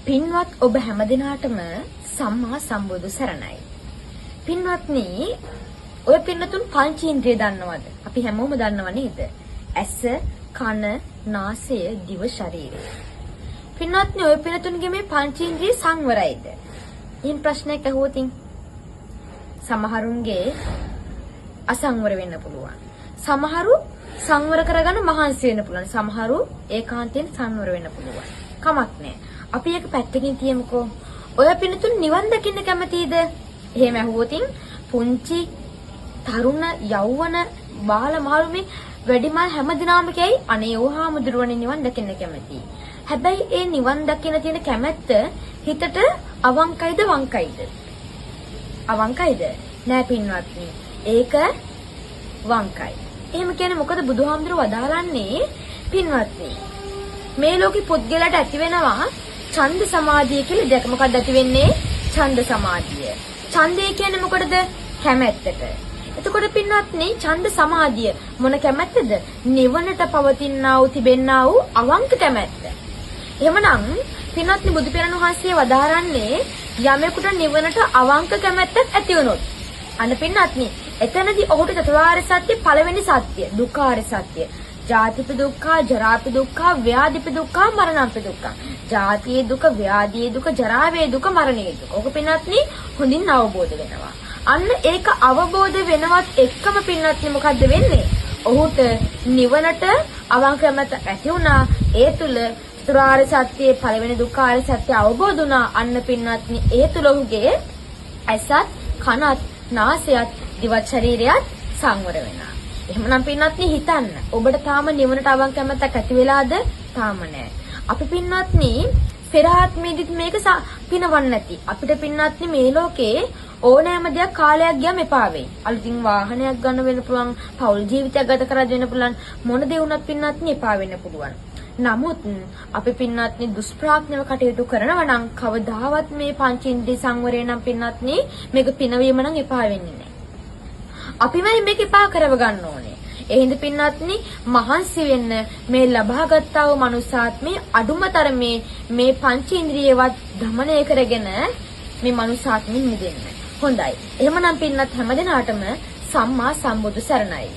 පින්වත් ඔබ හැමදෙනාටම සම්මා සම්බුදු සරණයි. පින්වත්නි, ඔය පින්නතුන් පංචේන්ද්‍රිය දන්නවද? අපි හැමෝම දන්නව නේද? ඇස, කන, නාසය, දිව, ශරීරය. පින්වත්නි, ඔය පින්නතුන්ගේ මේ පංචේන්ද්‍රිය සංවරයිද? එහෙම ප්‍රශ්නයක් අහුවොතින් සමහරුන්ගේ අසංවර වෙන්න පුළුවන්. සමහරු සංවර කරගන්න මහන්සි වෙන්න පුළුවන්. සමහරු ඒකාන්තයෙන් සංවර වෙන්න පුළුවන්. කමක් නෑ. අපි ඒක පැත්තකින් තියමුකෝ. ඔය පින්නතුන් නිවන් දකින්න කැමතිද? එහෙම ඇහුවොතින් පුංචි තරුණ යෞවන බාල මහලු මේ වැඩිමල් හැම දිනාම කියයි, අනේ ඕ හාමුදුරුවනේ නිවන් දකින්න කැමතියි. හැබැයි ඒ නිවන් දකින්න තියෙන කැමැත්ත හිතට අවංකයිද වංකයිද? අවංකයිද? නෑ පින්වත්නි. ඒක වංකයි. එහෙම කියන්නේ මොකද බුදුහාමුදුරුවෝ වදාළන්නේ පින්වත්නි? මේ ලෝකෙ පුද්ගලයාට ඇති වෙනවා ඡන්ද සමාධිය කියලා දෙයක්. මොකක්ද ඇති වෙන්නේ? ඡන්ද සමාධිය. ඡන්දය කියන්නේ මොකටද? කැමැත්තට. එතකොට පින්වත්නි, ඡන්ද සමාධිය මොන කැමැත්තද? නිවනට පවතිනා වූ තිබෙන්නා වූ අවංක කැමැත්ත. එහෙමනම් පින්වත්නි, බුදු පියාණන් වහන්සේ වදාරන්නේ යමෙකුට නිවනට අවංක කැමැත්තක් ඇති වුණොත්, අන්න පින්වත්නි, එතනදී ඔහුට චතුරාර්ය සත්‍ය පළවෙනි සත්‍ය දුක්ඛාර්ය සත්‍ය, ජාතිපි දුක්ඛ, ජරාපි දුක්ඛ, ව්‍යාධිපි දුක්ඛ, මරණම්පි දුක්ඛ. ජාතියේ දුක, ව්‍යාධියේ දුක, ජරාවේ දුක, මරණයේ දුක. ඔක පින්වත්නි හොඳින් අවබෝධ වෙනවා. අන්න ඒක අවබෝධ වෙනවත් එක්කම පින්වත්නි මොකද්ද වෙන්නේ? ඔහුට නිවනට අවංක කැමැත්ත ඇති වුණා. ඒ තුල චතුරාර්ය සත්‍යයේ පළවෙනි දුක්ඛාර්ය සත්‍ය අවබෝධ වුණා. අන්න පින්වත්නි, ඒ තුල ඔහුගේ ඇසත්, කනත්, නාසයත්, දිවත්, ශරීරයත් සංවර වෙනවා. එහෙමනම් පින්වත්නි හිතන්න, ඔබට තාම නිවනට අවංක කැමැත්තක් ඇති වෙලාද? තාම නෑ. අපි පින්වත්නි පෙර ආත්මෙදිත් මේක පිනවන්න නැති. අපිට පින්වත්නි මේ ලෝකේ ඕනෑම දෙයක් කාලයක් ගියාම එපා වෙයි. අලුතින් වාහනයක් ගන්න වෙන්න පුළුවන්, පෞල් ජීවිතයක් ගත කරලා වෙන්න පුළුවන්, මොන දේ වුණත් පින්වත්නි එපා වෙන්න පුළුවන්. නමුත් අපි පින්වත්නි දුෂ්ප්‍රඥව කටයුතු කරනවා නම් කවදාවත් මේ පංචේන්ද්‍රිය සංවරය නම් පින්වත්නි මේක පිනවීම නම් එපා වෙන්නේ නැහැ. අපිමයි මේක එපා කරව ගන්න ඕනේ. ඒ හින්දා පින්වත්නි මහන්සි වෙන්න මේ ලබාගත්තා වූ මනුසාත්මේ අඩුම තරමේ මේ පංචේන්ද්‍රියවත් දමනය කරගෙන මේ මනුසාත්මෙන් මිදෙන්න. හොඳයි. එහෙමනම් පින්වත් හැමදෙනාටම සම්මා සම්බුදු සරණයි.